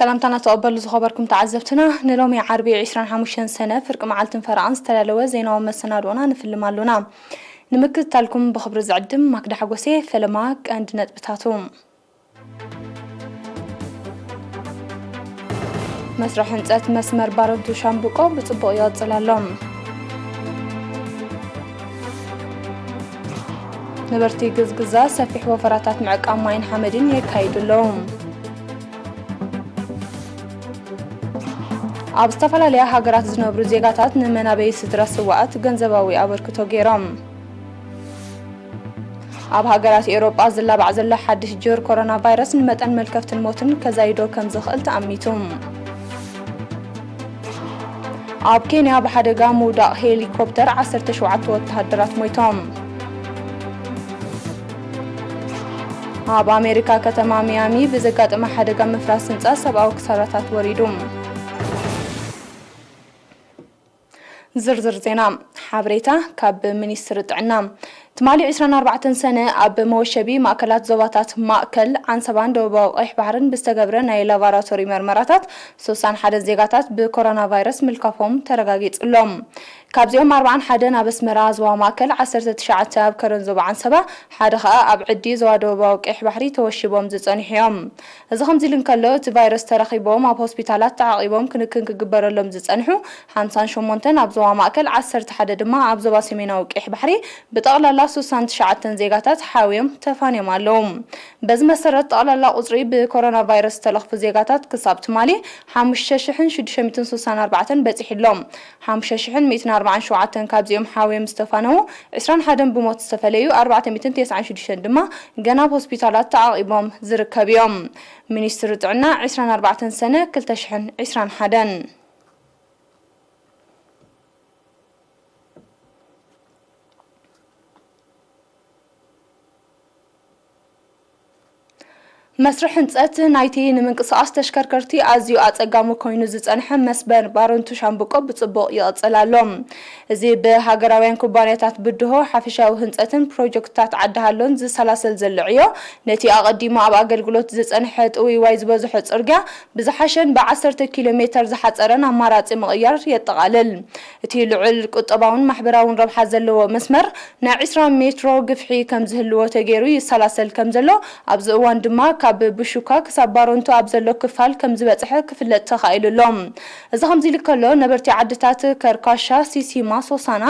ሰላምታና ተቐበሉ ዝኸበርኩም ተዓዘብትና። ንሎሚ ዓርቢ ዕስራን ሓሙሽተን ሰነ ፍርቂ መዓልትን ፈረቓን ዝተዳለወ ዜናዊ መሰናድኦና ንፍልም ኣሉና። ንምክትታልኩም ብኽብሪ ዝዕድም ማክዳ ሓጎሴ። ፈለማ ቀንዲ ነጥብታቱ። መስርሕ ህንጸት መስመር ባረንቱ ሻምብቆ ብጽቡቕ ይቕጽል ኣሎ። ነበርቲ ግዝግዛ ሰፊሕ ወፈራታት ምዕቃብ ማይን ሓመድን የካይዱ ኣለዉ። ኣብ ዝተፈላለያ ሃገራት ዝነብሩ ዜጋታት ንመናበይ ስድራ ስዋኣት ገንዘባዊ ኣበርክቶ ገይሮም። ኣብ ሃገራት ኤውሮጳ ዝላባዕ ዘሎ ሓድሽ ጅር ኮሮና ቫይረስ ንመጠን መልከፍትን ሞትን ከዛይዶ ከም ዝኽእል ተኣሚቱ። ኣብ ኬንያ ብሓደጋ ምውዳቕ ሄሊኮፕተር ዓሰርተ ሸውዓተ ወተሃደራት ሞይቶም። ኣብ ኣሜሪካ ከተማ ሚያሚ ብዘጋጠመ ሓደጋ ምፍራስ ህንጻ ሰብኣዊ ክሳራታት ወሪዱ። ዝርዝር ዜና። ሓበሬታ ካብ ሚኒስትሪ ጥዕና። ትማሊ ዕስራን ኣርባዕተን ሰነ ኣብ መወሸቢ ማእከላት ዞባታት ማእከል፣ ዓንሰባን ደቡባዊ ቀይሕ ባሕርን ብዝተገብረ ናይ ላቦራቶሪ መርመራታት ሱሳን ሓደን ዜጋታት ብኮሮና ቫይረስ ምልካፎም ተረጋጊጹ ኣሎ። ካብዚኦም ኣርባዓን ሓደን ኣብ ኣስመራ ዞባ ማእከል፣ ዓሰርተ ትሽዓተ ኣብ ከረን ዞባ ዓንሰባ፣ ሓደ ኸኣ ኣብ ዕዲ ዞባ ደቡባዊ ቀይሕ ባሕሪ ተወሺቦም ዝጸንሑ እዮም። እዚ ከምዚ ኢሉ እንከሎ፣ እቲ ቫይረስ ተረኺቦም ኣብ ሆስፒታላት ተዓቒቦም ክንክን ክግበረሎም ዝጸንሑ ሓምሳን ሸሞንተን፣ ኣብ ዞባ ማእከል ዓሰርተ ሓደ ድማ ኣብ ዞባ ሰሜናዊ ቀይሕ ባሕሪ ብጠቕላላ ሱሳን ትሽዓተን ዜጋታት ሓውዮም ተፋንዮም ኣለዉ። በዚ መሰረት ጠቕላላ ቁጽሪ ብኮሮና ቫይረስ ዝተለኽፉ ዜጋታት ክሳብ ትማሊ ሓሙሽተ ሽሕን ሽዱሽተ ሚእትን ሱሳን ኣርባዕተን በጺሑ ኣሎ። ሓሙሽተ ሽሕን ሚእትን ኣርባዓን ሸውዓተን ካብዚኦም ሓውዮም ዝተፋነዉ ዕስራን ሓደን ብሞት ዝተፈለዩ ኣርባዕተ ሚእትን ተስዓን ሽዱሽተን ድማ ገና ኣብ ሆስፒታላት ተዓቒቦም ዝርከቡ እዮም። ሚኒስትሪ ጥዕና ዕስራን ኣርባዕተን ሰነ ክልተ ሽሕን ዕስራን ሓደን። መስርሕ ህንጸት ናይቲ ንምንቅስቓስ ተሽከርከርቲ ኣዝዩ ኣጸጋሚ ኮይኑ ዝጸንሐ መስመር ባረንቱ ሻምብቆ ብጽቡቕ ይቕጽል ኣሎ። እዚ ብሃገራውያን ኩባንያታት ብድሆ ሓፈሻዊ ህንጸትን ፕሮጀክትታት ዓዲ ሃሎን ዝሰላሰል ዘሎ ዕዮ፣ ነቲ ኣቐዲሙ ኣብ ኣገልግሎት ዝጸንሐ ጥውይዋይ ዝበዝሖ ጽርግያ ብዝሓሸን ብዓሰርተ ኪሎ ሜተር ዝሓጸረን ኣማራጺ ምቕያር የጠቓልል። እቲ ልዑል ቁጠባውን ማሕበራውን ረብሓ ዘለዎ መስመር፣ ናይ ዕስራ ሜትሮ ግፍሒ ከም ዝህልዎ ተገይሩ ይሰላሰል ከም ዘሎ፣ ኣብዚ እዋን ድማ ካብ ብሹካ ክሳብ ባሮንቶ ኣብ ዘሎ ክፋል ከም ዝበጽሐ ክፍለጥ ተኻኢሉ ኣሎ። እዚ ከምዚ ኢሉ ከሎ፣ ነበርቲ ዓድታት ከርካሻ፣ ሲሲማ፣ ሶሳና፣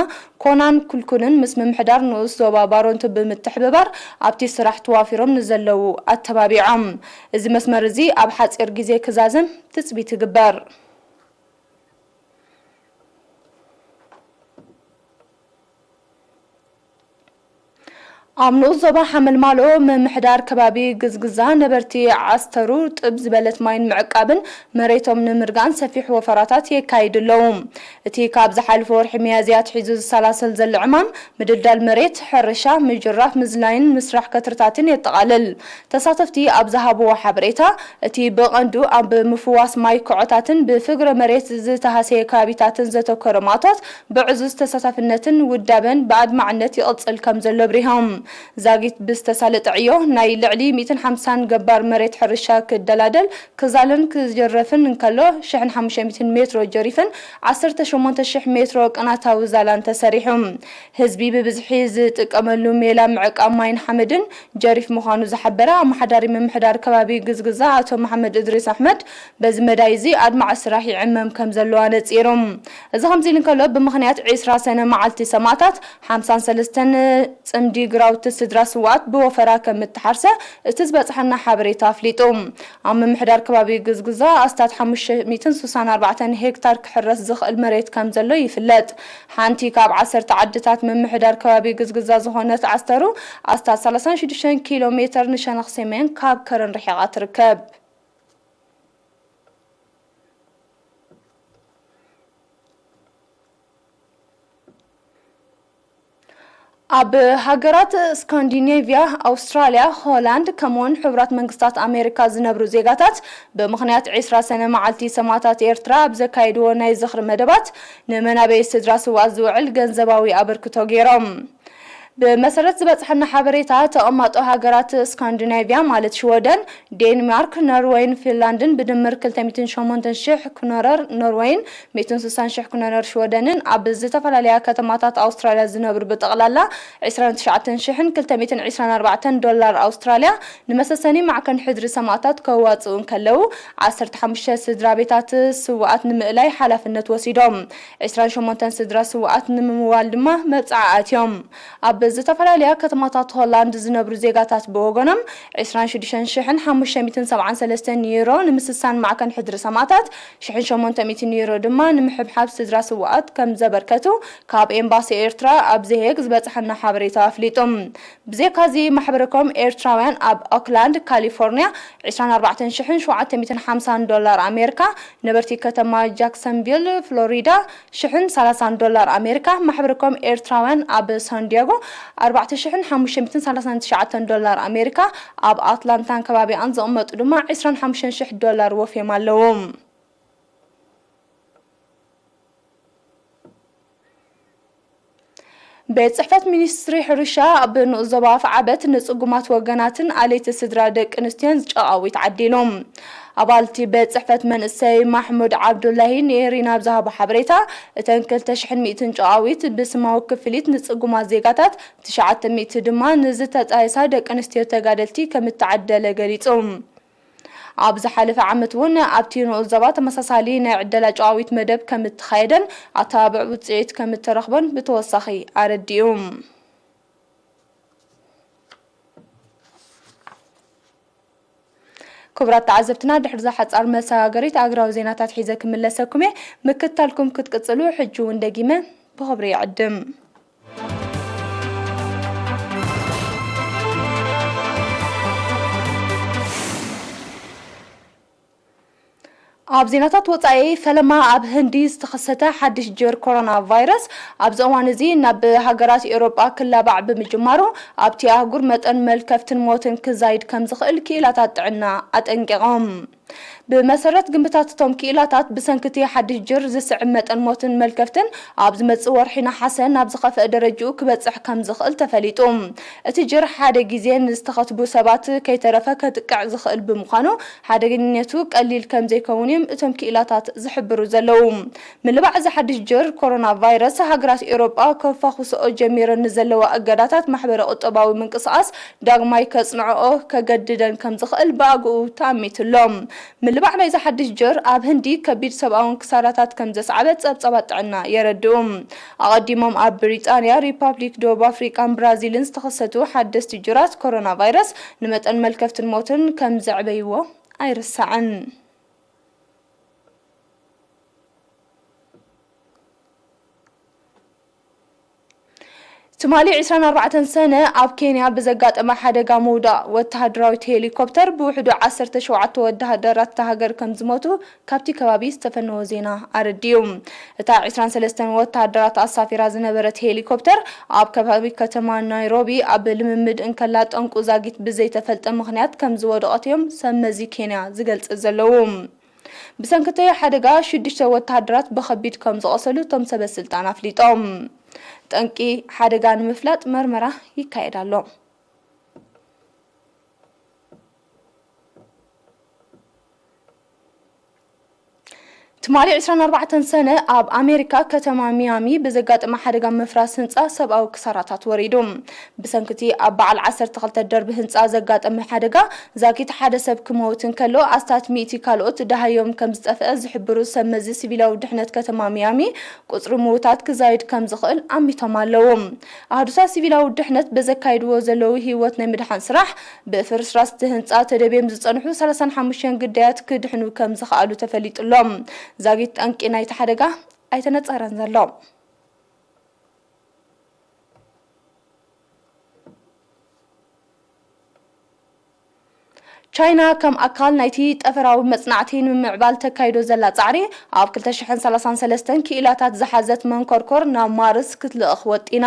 ኮናን ኩልኩልን ምስ ምምሕዳር ንኡስ ዞባ ባሮንቶ ብምትሕብባር ኣብቲ ስራሕ ተዋፊሮም ንዘለዉ ኣተባቢዖም። እዚ መስመር እዚ ኣብ ሓጺር ግዜ ክዛዘም ትጽቢት ይግበር። ኣብ ንኡስ ዞባ ሓመልማሎ ምምሕዳር ከባቢ ግዝግዛ ነበርቲ ዓስተሩ ጥብ ዝበለት ማይ ንምዕቃብን መሬቶም ንምርጋን ሰፊሕ ወፈራታት የካይዱ ኣለዉ። እቲ ካብ ዝሓለፈ ወርሒ ሚያዝያ ኣትሒዙ ዝሰላሰል ዘሎ ዕማም ምድልዳል መሬት፣ ሕርሻ፣ ምጅራፍ፣ ምዝላይን ምስራሕ ከትርታትን የጠቓልል። ተሳተፍቲ ኣብ ዝሃብዎ ሓበሬታ፣ እቲ ብቐንዱ ኣብ ምፍዋስ ማይ ክዖታትን ብፍግረ መሬት ዝተሃሰየ ከባቢታትን ዘተኮረ ማእቶት ብዕዙዝ ተሳታፍነትን ውዳበን ብኣድማዕነት ይቕጽል ከም ዘሎ ኣብሪሆም። ዛጊት ብዝተሳለጠ ዕዮ ናይ ልዕሊ ሚእትን ሓምሳን ገባር መሬት ሕርሻ ክደላደል፣ ክዛልን ክጀረፍን እንከሎ፣ ሽሕን ሓሙሽተ ሚእትን ሜትሮ ጀሪፍን ዓሰርተ ሸሞንተ ሽሕ ሜትሮ ቅናታዊ ዛላን ተሰሪሑ። ህዝቢ ብብዝሒ ዝጥቀመሉ ሜላ ምዕቃብ ማይን ሓመድን ጀሪፍ ምዃኑ ዝሓበረ ኣመሓዳሪ ምምሕዳር ከባቢ ግዝግዛ ኣቶ መሓመድ እድሪስ ኣሕመድ፣ በዚ መዳይ እዚ ኣድማዒ ስራሕ ይዕመም ከም ዘሎ ኣነጺሩ። እዚ ከምዚ ኢሉ እንከሎ፣ ብምኽንያት ዕስራ ሰነ መዓልቲ ሰማእታት፣ ሓምሳን ሰለስተን ጽምዲ ግራውቲ ስድራ ስውኣት ብወፈራ ከም እተሓርሰ እቲ ዝበጽሓና ሓበሬታ ኣፍሊጡ። ኣብ ምምሕዳር ከባቢ ግዝግዛ ኣስታት ሓሙሽተ ሚእትን ስሳን ኣርባዕተን ሄክታር ክሕረስ ዝኽእል መሬት ከም ዘሎ ይፍለጥ። ሓንቲ ካብ ዓሰርተ ዓድታት ምምሕዳር ከባቢ ግዝግዛ ዝኾነት ዓስተሩ ኣስታት ሰላሳን ሽዱሽተን ኪሎ ሜተር ንሸነኽ ሰሜን ካብ ከረን ርሒቓ ትርከብ። ኣብ ሃገራት ስካንዲኔቭያ፣ ኣውስትራልያ፣ ሆላንድ፣ ከምኡውን ሕቡራት መንግስታት ኣሜሪካ ዝነብሩ ዜጋታት ብምኽንያት ዕስራ ሰነ መዓልቲ ሰማእታት ኤርትራ ኣብ ዘካየድዎ ናይ ዝኽሪ መደባት፣ ንመናበይ ስድራ ስውኣት ዝውዕል ገንዘባዊ ኣበርክቶ ገይሮም። ብመሰረት ዝበጽሐና ሓበሬታ፣ ተቐማጦ ሃገራት ስካንዲናቪያ ማለት ሽወደን፣ ዴንማርክ፣ ኖርወይን ፊንላንድን ብድምር ክልተ ሚእትን ሸሞንተን ሽሕ ክኖነር ኖርወይን ሚእትን ስሳን ሽሕ ክኖነር ሽወደንን ኣብ ዝተፈላለያ ከተማታት ኣውስትራልያ ዝነብሩ ብጠቕላላ ዕስራን ትሽዓተን ሽሕን ክልተ ሚእትን ዕስራን ኣርባዕተን ዶላር ኣውስትራልያ ንመሰሰኒ ማዕከን ሕድሪ ሰማእታት ከዋጽኡ እንከለዉ፣ ዓሰርተ ሓሙሽተ ስድራ ቤታት ስውኣት ንምእላይ ሓላፍነት ወሲዶም። ዕስራን ሸሞንተን ስድራ ስውኣት ንምምዋል ድማ መብጽዓ ኣትዮም። ኣብ ዝተፈላለያ ከተማታት ሆላንድ ዝነብሩ ዜጋታት ብወገኖም፣ ዕስራን ሽዱሽተን ሽሕን ሓሙሽተ ሚእትን ሰብዓን ሰለስተን ዩሮ ንምስሳን ማዕከን ሕድሪ ሰማእታት፣ ሽሕን ሸሞንተ ሚእትን ዩሮ ድማ ንምሕብሓብ ስድራ ስውኣት ከም ዘበርከቱ ካብ ኤምባሲ ኤርትራ ኣብ ዘሄግ ዝበጽሐና ሓበሬታ ኣፍሊጡ። ብዘይካዚ፣ ማሕበረኮም ኤርትራውያን ኣብ ኦክላንድ፣ ካሊፎርኒያ፣ ዕስራን ኣርባዕተን ሽሕን ሸውዓተ ሚእትን ሓምሳን ዶላር ኣሜሪካ፣ ነበርቲ ከተማ ጃክሰንቪል፣ ፍሎሪዳ፣ ሽሕን ሰላሳን ዶላር ኣሜሪካ፣ ማሕበረኮም ኤርትራውያን ኣብ ሳን ዲያጎ፣ ኣርባዕተ ሽሕን ሓሙሽተ ሚእትን ሰላሳን ትሽዓተን ዶላር ኣሜሪካ፣ ኣብ ኣትላንታን ከባቢኣን ዝቕመጡ ድማ ዕስራን ሓሙሽተን ሽሕ ዶላር ወፍዮም ኣለዉ። ቤት ጽሕፈት ሚኒስትሪ ሕርሻ ኣብ ንኡስ ዞባ ኣፍዓበት ንጽጉማት ወገናትን ኣለይቲ ስድራ ደቂ ኣንስትዮን ጨቓዊት ዓዲሉ። ኣባልቲ ቤት ጽሕፈት መንእሰይ ማሕሙድ ዓብዱላሂ ንኤሪና ኣብ ዝሃቦ ሓበሬታ፣ እተን ክልተ ሽሕን ሚእትን ጨቓዊት ብስማዊ ክፍሊት ንጽጉማት ዜጋታት፣ ትሽዓተ ሚእቲ ድማ ንዝተጣየሳ ደቂ ኣንስትዮ ተጋደልቲ ከም እተዓደለ ገሊጹ። ኣብ ዝሓለፈ ዓመት እውን ኣብቲ ንኡስ ዞባ ተመሳሳሊ ናይ ዕደላ ጨቓዊት መደብ ከም እተኻየደን ኣተባብዕ ውጽኢት ከም እተረኽቦን ብተወሳኺ ኣረዲኡ። ክቡራት ተዓዘብትና፣ ድሕሪ እዛ ሓጻር መሰጋገሪት ኣገራዊ ዜናታት ሒዘ ክምለሰኩም እየ። ምክትታልኩም ክትቅጽሉ ሕጂ እውን ደጊመ ብኽብሪ ይዕድም። ኣብ ዜናታት ወጻኢ፣ ፈለማ ኣብ ህንዲ ዝተኸሰተ ሓድሽ ጅር ኮሮና ቫይረስ ኣብዚ እዋን እዚ ናብ ሃገራት ኤውሮጳ ክላባዕ ብምጅማሩ፣ ኣብቲ ኣህጉር መጠን መልከፍትን ሞትን ክዛይድ ከም ዝኽእል ክኢላታት ጥዕና ኣጠንቂቖም። ብመሰረት ግምታት እቶም ክኢላታት፣ ብሰንኪ እቲ ሓድሽ ጅር ዝስዕብ መጠን ሞትን መልከፍትን ኣብ ዝመጽእ ወርሒ ነሓሰ ናብ ዝኸፍአ ደረጅኡ ክበጽሕ ከም ዝኽእል ተፈሊጡ። እቲ ጅር ሓደ ግዜ ንዝተኸትቡ ሰባት ከይተረፈ ከጥቅዕ ዝኽእል ብምዃኑ፣ ሓደገኛነቱ ቀሊል ከም ዘይከውን እዮም እቶም ክኢላታት ዝሕብሩ ዘለዉ። ምልባዕ እዚ ሓድሽ ጅር ኮሮና ቫይረስ፣ ሃገራት ኤውሮጳ ከፋኹስኦ ጀሚረን ንዘለዋ እገዳታት ማሕበረ ቁጠባዊ ምንቅስቓስ ዳግማይ ከጽንዕኦ ከገድደን ከም ዝኽእል ብኣግኡ ተኣሚቱ ኣሎ። ምልባዕ ናይዚ ሓድሽ ጀር ኣብ ህንዲ ከቢድ ሰብኣውን ክሳራታት ከም ዘስዓበ ጸብጻባት ጥዕና የረድኡ። ኣቐዲሞም ኣብ ብሪጣንያ፣ ሪፓብሊክ ደቡብ ኣፍሪቃን ብራዚልን ዝተኸሰቱ ሓደስቲ ጅራት ኮሮና ቫይረስ ንመጠን መልከፍትን ሞትን ከም ዘዕበይዎ ኣይርሳዕን። ትማሊ ዕስራን ኣርባዕተን ሰነ ኣብ ኬንያ ብዘጋጠመ ሓደጋ ምውዳቕ ወተሃደራዊት ሄሊኮፕተር ብውሕዱ ዓሰርተ ሸውዓተ ወተሃደራት እታ ሃገር ከም ዝሞቱ ካብቲ ከባቢ ዝተፈነወ ዜና ኣረዲኡ። እታ ዕስራን ሰለስተን ወተሃደራት ኣሳፊራ ዝነበረት ሄሊኮፕተር ኣብ ከባቢ ከተማ ናይሮቢ ኣብ ልምምድ እንከላ ጠንቁ ዛጊት ብዘይተፈልጠ ምኽንያት ከም ዝወደቐት እዮም ሰብ መዚ ኬንያ ዝገልጽ ዘለዉ። ብሰንኪ እቲ ሓደጋ ሽዱሽተ ወተሃደራት ብኸቢድ ከም ዝቖሰሉ እቶም ሰበ ስልጣን ኣፍሊጦም። ጠንቂ ሓደጋ ንምፍላጥ መርመራ ይካየድ ኣሎ። ትማሊ ዕስራን ኣርባዕተን ሰነ ኣብ ኣሜሪካ ከተማ ሚያሚ ብዘጋጠመ ሓደጋ ምፍራስ ህንፃ ሰብኣዊ ክሳራታት ወሪዱ። ብሰንኪ እቲ ኣብ በዓል ዓሰርተ ክልተ ደርቢ ህንፃ ዘጋጠመ ሓደጋ ዛጊት ሓደ ሰብ ክመውት እንከሎ ኣስታት ሚእቲ ካልኦት ደሃዮም ከም ዝጠፍአ ዝሕብሩ ሰብ መዚ ሲቪላዊ ድሕነት ከተማ ሚያሚ ቁፅሪ ምውታት ክዛይድ ከም ዝኽእል ኣሚቶም ኣለዉ። ኣሃዱታት ሲቪላዊ ድሕነት በዘካይድዎ ዘለዉ ህይወት ናይ ምድሓን ስራሕ ብፍርስራስ እቲ ህንፃ ተደብዮም ዝፀንሑ ሰላሳን ሓሙሽተን ግዳያት ክድሕኑ ከም ዝኸኣሉ ተፈሊጡ ኣሎ። ዛጊት ጠንቂ ናይቲ ሓደጋ ኣይተነፀረን ዘሎ። ቻይና ከም ኣካል ናይቲ ጠፈራዊ መጽናዕቲ ንምምዕባል ተካይዶ ዘላ ጻዕሪ፣ ኣብ ክልተ ሽሕን ሰላሳን ሰለስተን ክኢላታት ዝሓዘት መንኮርኮር ናብ ማርስ ክትልእኽ ወጢና።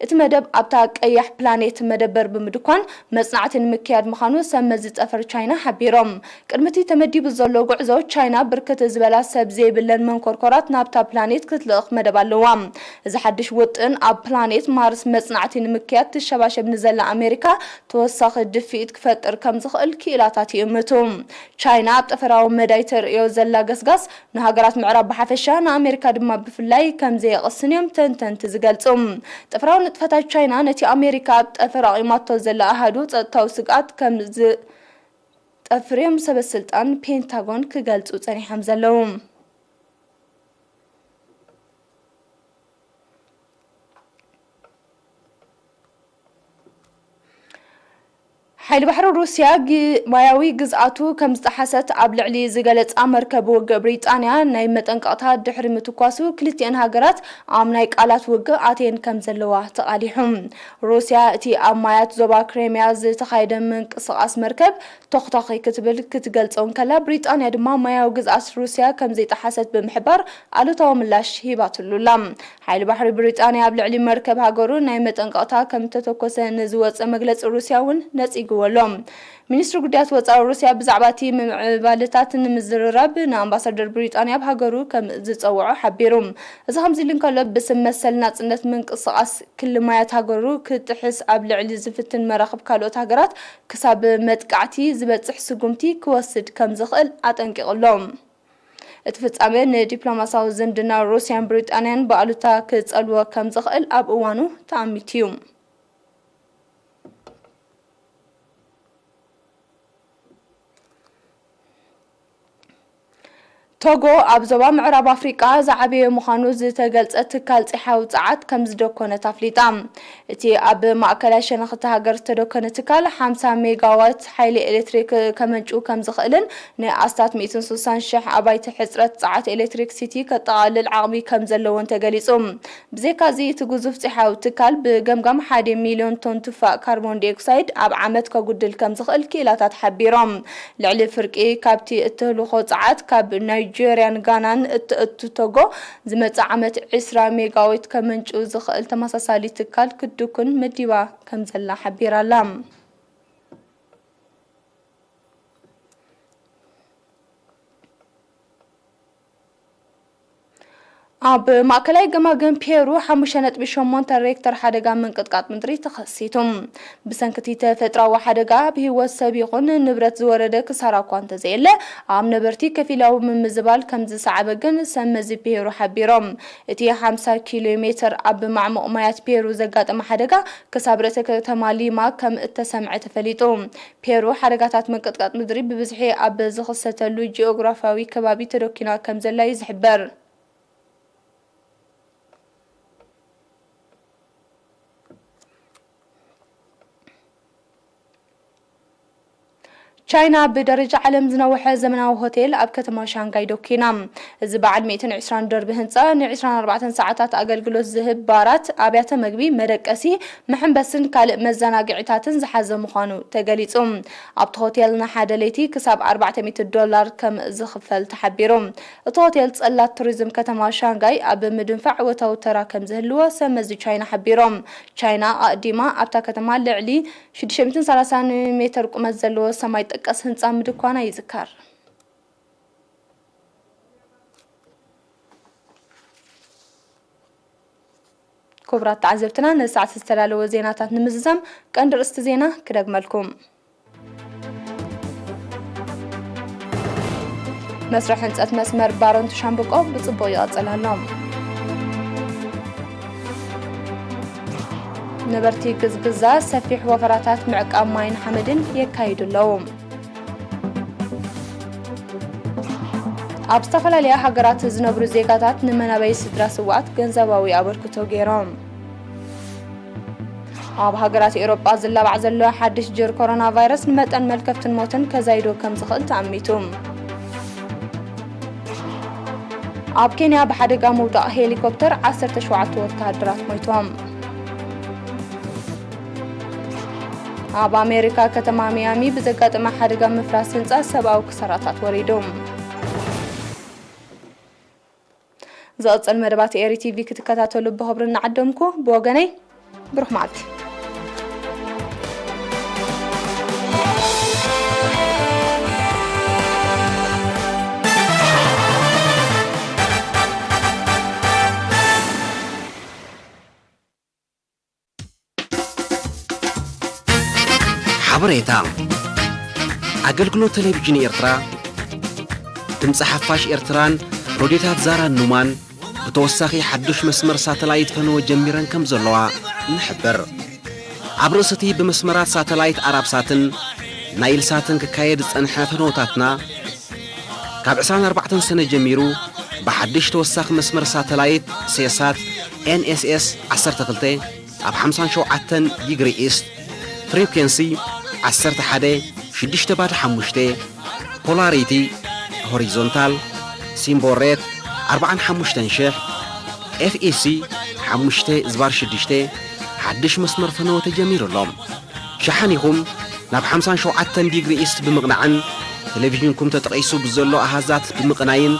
እቲ መደብ ኣብታ ቀያሕ ፕላኔት መደበር ብምድኳን መጽናዕቲ ንምክያድ ምዃኑ ሰብ መዚ ጠፈር ቻይና ሓቢሮም። ቅድሚ እቲ ተመዲቡ ዘሎ ጉዕዞ፣ ቻይና ብርክት ዝበላ ሰብ ዘይብለን መንኮርኮራት ናብታ ፕላኔት ክትልእኽ መደብ ኣለዋ። እዚ ሓድሽ ውጥን፣ ኣብ ፕላኔት ማርስ መጽናዕቲ ንምክያድ ትሸባሸብ ንዘላ ኣሜሪካ ተወሳኺ ድፍኢት ክፈጥር ከም ዝኽእል ክኢላታት ይእምቱ። ቻይና ኣብ ጠፈራዊ መዳይ ተርእዮ ዘላ ገስጋስ፣ ንሃገራት ምዕራብ ብሓፈሻ፣ ንኣሜሪካ ድማ ብፍላይ ከም ዘየቕስን እዮም ተንተንቲ ዝገልጹ። ጠፈራዊ ንጥፈታት ቻይና፣ ነቲ ኣሜሪካ ኣብ ጠፈር ኣቒማቶ ዘላ ኣሃዱ ጸጥታዊ ስግኣት ከም ዝጠፍር እዮም ሰበ ስልጣን ፔንታጎን ክገልጹ ጸኒሖም ዘለዉ። ሓይሊ ባሕሪ ሩስያ፣ ግ-፣ ማያዊ ግዝኣቱ ከም ዝጠሓሰት ኣብ ልዕሊ ዝገለጻ መርከብ ውግእ ብሪጣንያ፣ ናይ መጠንቀቕታ ድሕሪ ምትኳሱ፣ ክልቲኣን ሃገራት ኣብ ናይ ቃላት ውግእ ኣትየን ከም ዘለዋ ተቓሊሑ። ሩስያ፣ እቲ ኣብ ማያት ዞባ ክሬምያ ዝተኻየደ ምንቅስቓስ መርከብ ቶኽቶኺ ክትብል ክትገልጾ እንከላ፣ ብሪጣንያ ድማ ማያዊ ግዝኣት ሩስያ ከም ዘይጠሓሰት ብምሕባር፣ ኣሉታዊ ምላሽ ሂባትሉ ኣላ። ሓይሊ ባሕሪ ብሪጣንያ ኣብ ልዕሊ መርከብ ሃገሩ ናይ መጠንቀቕታ ከም እተተኮሰ ንዝወጸ መግለጺ ሩስያ እውን ነጺግዎ ኣሎ። ሚኒስትሪ ጉዳያት ወጻኢ ሩስያ ብዛዕባ እቲ ምምዕባልታት ንምዝርራብ ንኣምባሳደር ብሪጣንያ ኣብ ሃገሩ ከም ዝጸውዖ ሓቢሩ። እዚ ከምዚ ኢሉ እንከሎ፣ ብስም መሰል ናጽነት ምንቅስቓስ ክሊ ማያት ሃገሩ ክጥሕስ ኣብ ልዕሊ ዝፍትን መራኽብ ካልኦት ሃገራት ክሳብ መጥቃዕቲ ዝበጽሕ ስጉምቲ ክወስድ ከም ዝኽእል ኣጠንቂቑ ኣሎ። እቲ ፍጻመ ንዲፕሎማስያዊ ዝምድና ሩስያን ብሪጣንያን ብኣሉታ ክጸልዎ ከም ዝኽእል ኣብ እዋኑ ተኣሚቱ እዩ። ቶጎ ኣብ ዞባ ምዕራብ ኣፍሪቃ ዝዓበየ ምዃኑ ዝተገልጸ ትካል ጸሓያዊ ጸዓት ከም ዝደኮነት ኣፍሊጣ። እቲ ኣብ ማእከላይ ሸነኽ እታ ሃገር ዝተደኮነ ትካል፣ ሓምሳ ሜጋዋት ሓይሊ ኤሌክትሪክ ከመንጭው ከም ዝኽእልን ንኣስታት ሚእትን ስሳን ሽሕ ኣባይቲ ሕጽረት ጸዓት ኤሌክትሪክሲቲ ከጠቓልል ዓቕሚ ከም ዘለዎን ተገሊጹ። ብዘይካዚ፣ እቲ ግዙፍ ጸሓያዊ ትካል ብገምጋም ሓደ ሚልዮን ቶን ትፋእ ካርቦን ዲኦክሳይድ ኣብ ዓመት ከጉድል ከም ዝኽእል ክኢላታት ሓቢሮም። ልዕሊ ፍርቂ ካብቲ እተህልኾ ጸዓት ካብ ናይጄርያን ጋናን እተእቱ ቶጎ፣ ዝመጽእ ዓመት ዕስራ ሜጋዋት ከመንጭው ዝኽእል ተመሳሳሊ ትካል ክትድኩን መዲባ ከም ዘላ ሓቢራ ኣላ። ኣብ ማእከላይ ገማግም ፔሩ ሓሙሽተ ነጥቢ ሸሞንተ ሬክተር ሓደጋ ምንቅጥቃጥ ምድሪ ተኸሲቱ። ብሰንኪ እቲ ተፈጥሮኣዊ ሓደጋ ኣብ ህይወት ሰብ ይኹን ንብረት ዝወረደ ክሳራ እኳ እንተዘየለ፣ ኣብ ነበርቲ ከፊላዊ ምምዝባል ከም ዝሰዓበ ግን ሰብ መዚ ፔሩ ሓቢሮም። እቲ ሓምሳ ኪሎ ሜተር ኣብ ማዕሙቕ ማያት ፔሩ ዘጋጠመ ሓደጋ ክሳብ ርእሰ ከተማ ሊማ ከም እተሰምዐ ተፈሊጡ። ፔሩ ሓደጋታት ምንቅጥቃጥ ምድሪ ብብዝሒ ኣብ ዝኽሰተሉ ጂኦግራፍያዊ ከባቢ ተደኪና ከም ዘላ እዩ ዝሕበር። ቻይና ብደረጃ ዓለም ዝነውሐ ዘመናዊ ሆቴል ኣብ ከተማ ሻንጋይ ደኪና። እዚ በዓል ሚእትን ዕስራን ደርቢ ህንጻ፣ ን ዕስራን ኣርባዕተን ሰዓታት ኣገልግሎት ዝህብ ባራት፣ ኣብያተ መግቢ፣ መደቀሲ፣ መሐንበስን ካልእ መዘናግዒታትን ዝሓዘ ምዃኑ ተገሊጹ። ኣብቲ ሆቴል ንሓደ ለይቲ ክሳብ ኣርባዕተ ሚእቲ ዶላር ከም ዝኽፈል ተሓቢሩ። እቲ ሆቴል ጽላት ቱሪዝም ከተማ ሻንጋይ ኣብ ምድንፋዕ እወታዊ ተራ ከም ዝህልዎ ሰብ መዚ ቻይና ሓቢሮም። ቻይና ኣቕዲማ ኣብታ ከተማ ልዕሊ ሽዱሽተ ሚእትን ሰላሳን ሜተር ቁመት ዘለዎ ሰማይ ጠቀስ ህንጻ ምድኳና ይዝከር። ክቡራት ተዓዘብትና፣ ንሰዓት ዝተዳለወ ዜናታት ንምዝዛም ቀንዲ ርእስቲ ዜና ክደግመልኩም። መስርሕ ህንጸት መስመር ባረንቱ ሻምብቆ ብጽቡቕ ይቐጽል ኣሎ። ነበርቲ ግዝግዛ ሰፊሕ ወፈራታት ምዕቃብ ማይን ሓመድን የካይዱ ኣለዉ። ኣብ ዝተፈላለያ ሃገራት ዝነብሩ ዜጋታት ንመናበይ ስድራ ስውኣት ገንዘባዊ ኣበርክቶ ገይሮም። ኣብ ሃገራት ኤውሮጳ ዝላባዕ ዘሎ ሓድሽ ጅር ኮሮና ቫይረስ ንመጠን መልከፍትን ሞትን ከዛይዶ ከም ዝኽእል ተኣሚቱ። ኣብ ኬንያ ብሓደጋ ምውዳቕ ሄሊኮፕተር ዓሰርተ ሸውዓተ ወተሃደራት ሞይቶም። ኣብ ኣሜሪካ ከተማ ሚያሚ ብዘጋጠመ ሓደጋ ምፍራስ ህንፃ ሰብኣዊ ክሳራታት ወሪዱ። ዝቕጽል መደባት ኤሪ ቲቪ ክትከታተሉ ብኽብሪ እናዓደምኩ፣ ብወገነይ ብሩኽ መዓልቲ። ሓበሬታ። ኣገልግሎት ቴሌቪዥን ኤርትራ፣ ድምፂ ሓፋሽ ኤርትራን ሮድዮታት ዛራን ኑማን ብተወሳኺ ሓዱሽ መስመር ሳተላይት ፈነወ ጀሚረን ከም ዘለዋ ንሕብር። ኣብ ርእሲ እቲ ብመስመራት ሳተላይት ኣራብሳትን ናይልሳትን ክካየድ ዝጸንሐ ፈነወታትና፣ ካብ ዕስራን ኣርባዕተን ሰነ ጀሚሩ ብሓድሽ ተወሳኺ መስመር ሳተላይት ሴሳት ኤን ኤስ ኤስ ዓሰርተ ክልተ ኣብ ሓምሳን ሸውዓተን ዲግሪ ኢስት፣ ፍሪኩንሲ ዓሰርተ ሓደ ሽዱሽተ ባዶ ሓሙሽተ፣ ፖላሪቲ ሆሪዞንታል፣ ሲምቦል ሬት ኣርባዓን ሓሙሽተን ሽሕ፣ ኤፍ ኢ ሲ ሓሙሽተ ዝባር ሽዱሽተ ሓድሽ መስመር ፈነወ ተጀሚሩ ኣሎ። ሸሓኒኹም ናብ ሓምሳን ሸውዓተን ዲግሪ ኢስት ብምቕናዕን ቴሌቪዥንኩም ተጠቒሱ ብዘሎ ኣሃዛት ብምቕናይን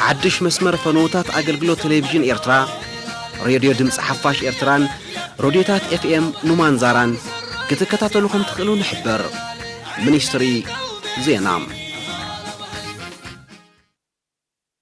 ሓድሽ መስመር ፈነወታት ኣገልግሎት ቴሌቪዥን ኤርትራ፣ ሬድዮ ድምፂ ሓፋሽ ኤርትራን ሬድዮታት ኤፍ ኤም ኑማን ዛራን ክትከታተሉ ከም ትኽእሉ ንሕብር። ሚኒስትሪ ዜና።